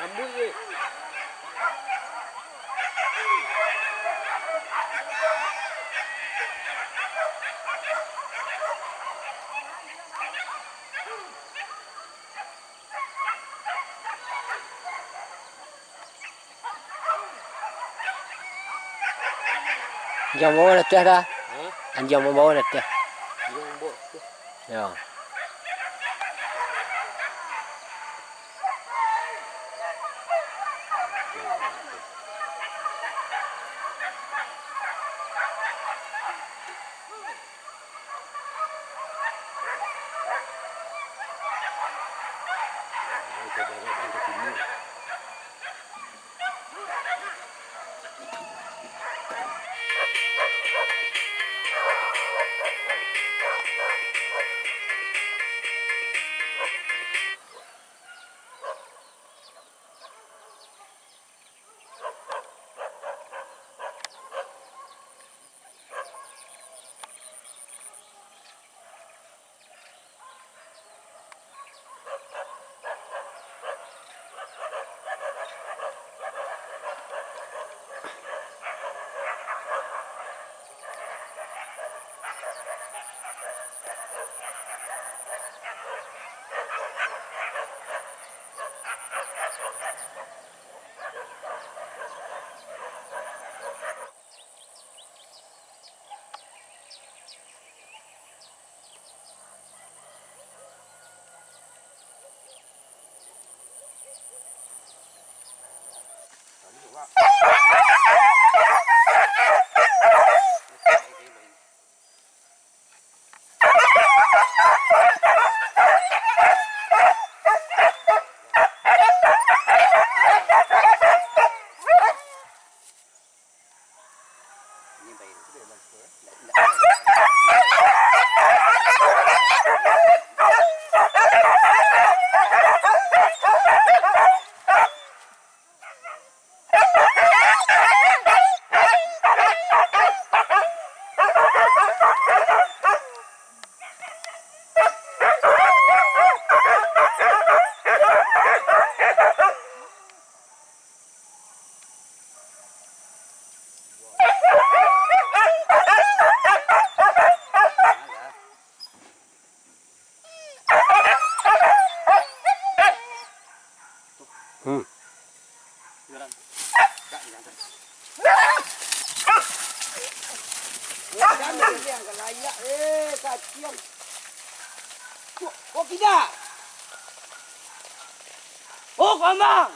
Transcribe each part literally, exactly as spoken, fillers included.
Rambuik je. Anjiang bawa dah teh dah. Hah? Anjiang bawa dah teh. Anjiang bawa teh. Yo. Hmm. Oh, kida. Oh, kamang.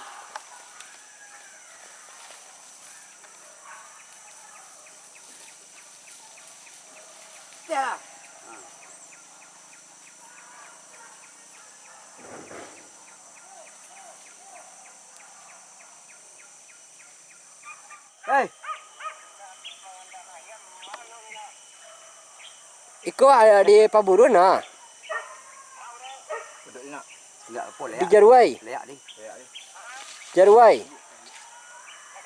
Hei. Iko ado di paburuan nah. Di Jaruai. Jaruai.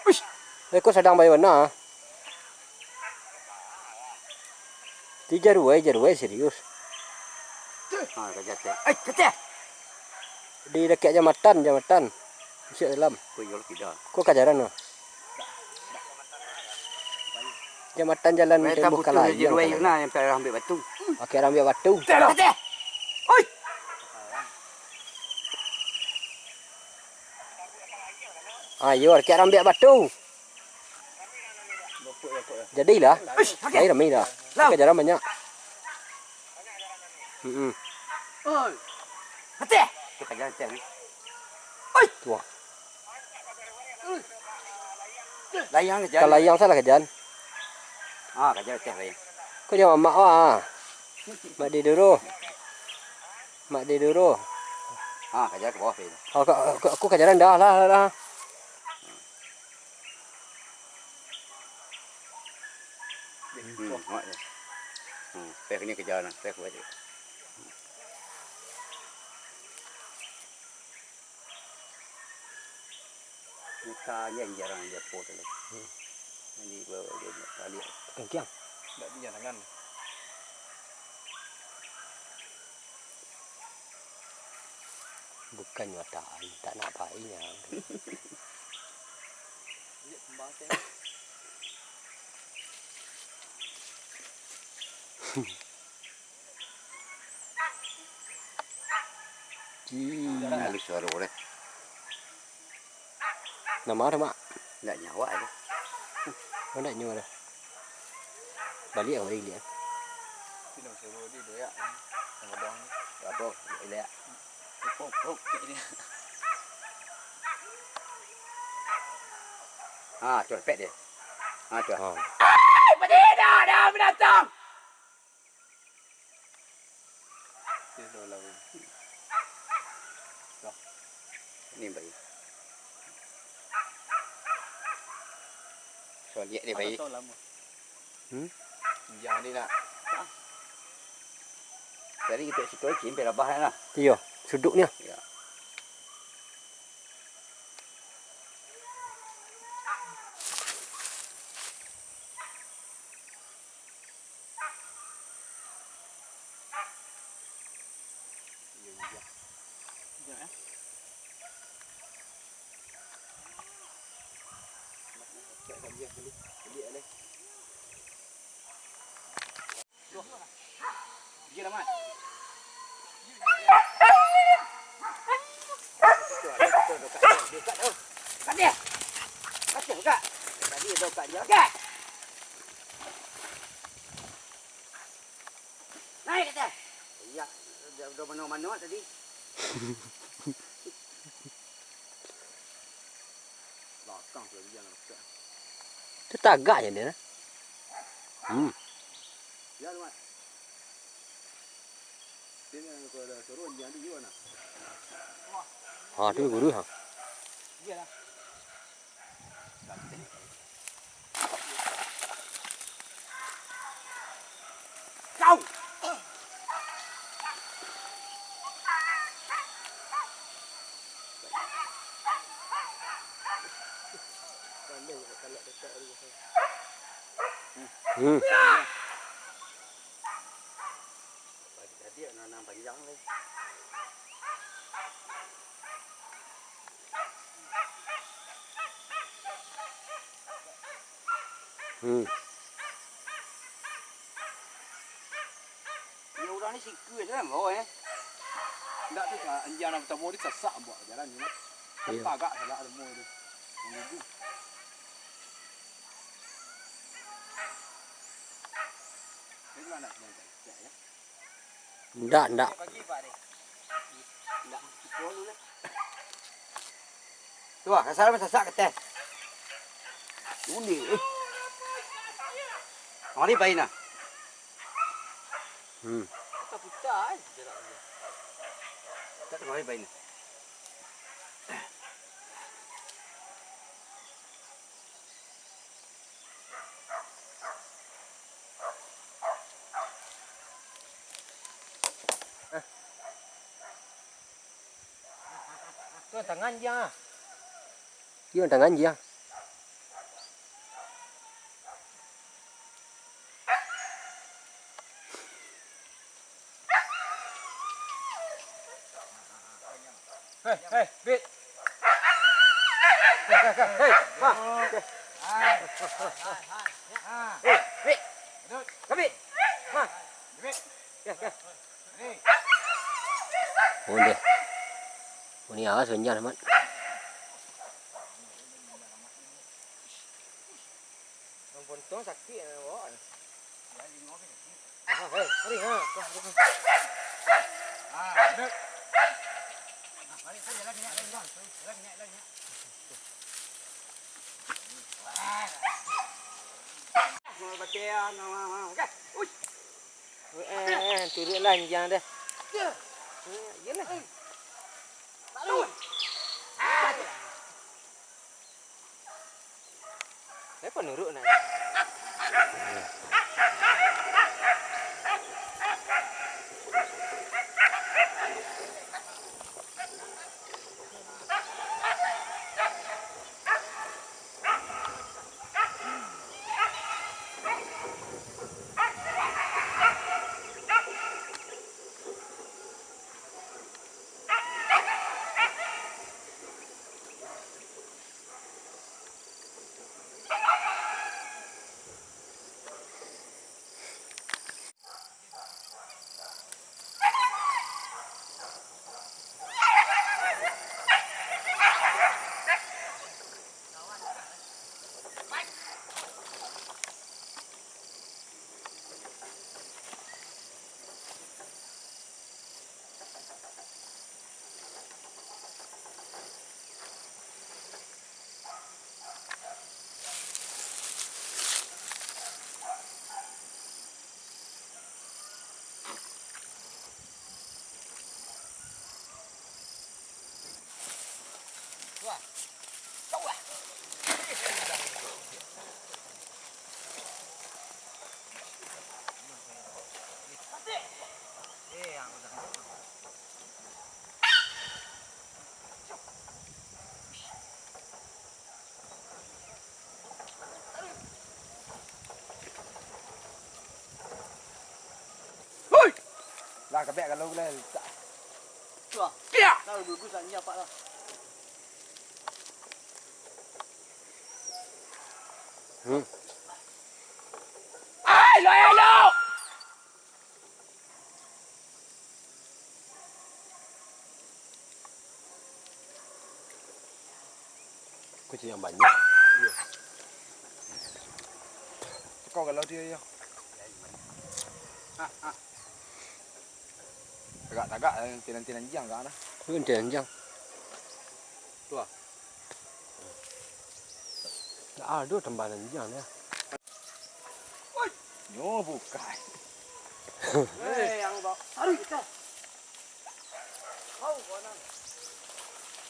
Uish. Iko sadang bayo nah. Di Jaruai, Jaruai serius. Ha, ka jatuah. Ai, jatuah. Di dakek jamatan, jamatan. Masuk dalam. Ko iyo lah kida. Ko kajaran tu. Jamatan jalan Weh, Tembok taputus Kalayan, Jaruai kajaran. Nah, yang pai ambiak batu. Oke, ambiak batu. Jatuah. Oi. Ayo, kek rambiak batu. Jadilah. Uish, sakik. Lai rami dah. Lau. Kajaran banyak. Mm-mm. Oi. Mati. Tu kajaran teh ni. Oi. Tuah. Layang kajaran. Ka layang salah kajaran. Ah, kajaran teh layang. Kau jangan mamak wah. Mak di dulu. Mak di dulu. Ah, kajaran ka bawah tadi. Oh, ka, ka, aku kajaran dah lah, lah, lah. Hmm, awak je. Hmm, peh ni kajaran, peh kuat je. Muka je jarang dia po tu. Hmm. Jadi, bawa dia balik. Kengkiang. Tak dia tangan. Bukan mata air, tak nak pai nya. Halus suaro deh. Nama ada, Mak? Ndak nyawa tu. Oh, ndak nyawa dah. Balik awak balik, ah. Apa? Balik. Pok, pok, pok, pok. Ah, tu, pek dia. Ah, tu. Oh. Ai, berdiri dah, dah binatang. Ni bayi. So, liek ni bayi. Hmm? Jadi kita situ aja, sampai rabah lah. Iyo, suduknyo. Iyo. Naik ka ateh. Iyo, udah, udah mano-mano tadi. Belakang tu lagi yang Tu tagaknyo dia. Hmm. Ya, Mat. Dia kalau dah turun, dia ada juga nak. Ha, tu guru ha. Iyalah. Kau. Hmm. Jadi, anak-anak panjang ni. Hmm. Iyo, urang ni singkua se lah, bawa, eh. Ndak tu, sa-, anjiang nan partamo tu sasak buek jalan tu, nah. Iyo. Agak salah namo tu. Manggugu. Dia tu anak panjang, ya. Ndak, ndak. Tu ah, kasar masasak kateh. Unik, eh. Mari pai nah. Hmm. Tak mari pai nah. Tu tangan dia. Iyo, tangan dia. Hei, hei, Bit. Hei, hei, hei, hei. Ha. Hei, Bit. Ka Bit. Ha. Ya, ya. Oh, deh. Oh, ni awas banyak, Mat. Nan pontong sakik, eh, awak. Ah, hei, mari, ha. Wah, wah. Ah, duduk. Ah, balik, jalan, jalan, jalan, jalan. Jalan, jalan, jalan, jalan. Mau baca, mau, mau, mau. Okey. Uish. Eh, eh, turunlah anjiang dah. Ya. Eh, iyalah. Lalu. Ah. Saya pun nurut nah. Hoi! Lah, kabek kalau boleh. Tuh. Kiak! Tahu bagus lah, ni apa lah. Hmm. Ai, lo, ai, lo! Kucing yang banyak. Iya. Kau kalau dia, ya. Tagak-tagak, eh, tinan-tinan jang agak nah. Tinan jang. Tuh. Nah, Ado tambalan jang dia. Nyo bukan. Eh, yang bawa. Tarik kita.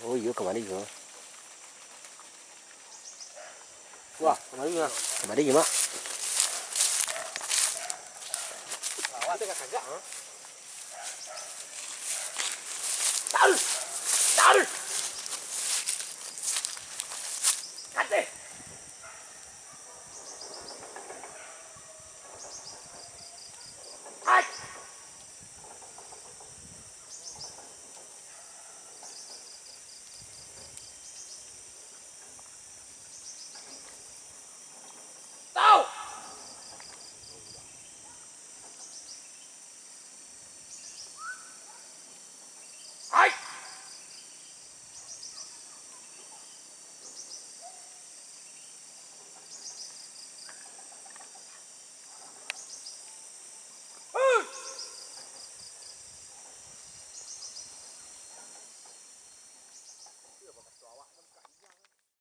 Oh iyo, kamari ko. Wah, kamari lah. Kamari je, Mak. Awak tu kagak, ha? Tarik. Tarik.